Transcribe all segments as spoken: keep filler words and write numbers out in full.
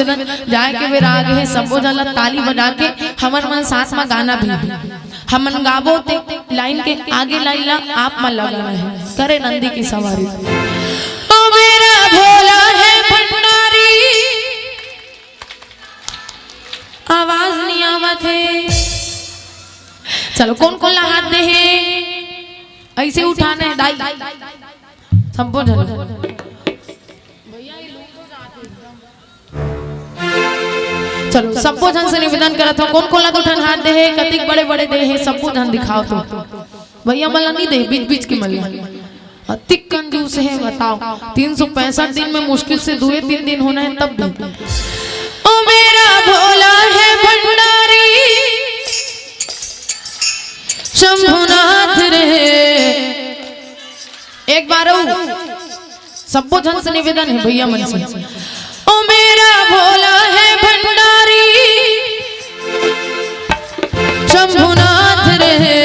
निवेदन, जाए के बेरा आगे हे, सबो झन ला ताली बजा के हमन मन साथ म गाना भी, हमन गाबो ते लाइन के आगे लाइन ला आप मन ला गाना हे। करे नंदी की सवारी। ओ मेरा भोला है भंडारी, आवाज नहीं आवत हे। चलो, कोन कोन ला हाथ दे हे, ऐसे उठाना है दाई, सबो झन। चलो, सबो झन से निवेदन करत हव, कोन कोन ला दू ठन हाथ दे हे, कतिक बड़े बड़े दे हे, सबो झन दिखाओ तो। भैया मन ला नहीं दे, बीच बीच के मन ला। अतिक कंजूस हे, बताओ। तीन सौ पैंसठ दिन में मुश्किल से दुए तीन दिन होना है, तब भी। ओ मेरा भोला है भंडारी, शंभुनाथ रहे। एक बार अउ, सबो झन से निवेदन हे भैया मन से। ओ मेरा भोला है भंडारी, शंभुनाथ रहे।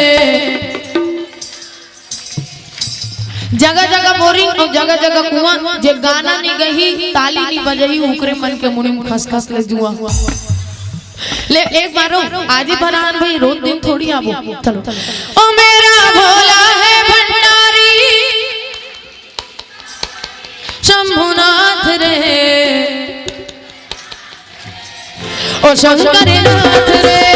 जगह जगह बोरिंग अउ जगह जगह कुआं, जे गाना नहीं गही, ताली नहीं बजही, उकरे मन के मुड़ी म खसखस ले जुआं। ले एक बार अउ, आज ही भरान भाई, रोज दिन थोड़ी आबो। चलो। ओ मेरा भोला है भंडारी, शंभुनाथ रहे, ओ शंकरनाथ रे।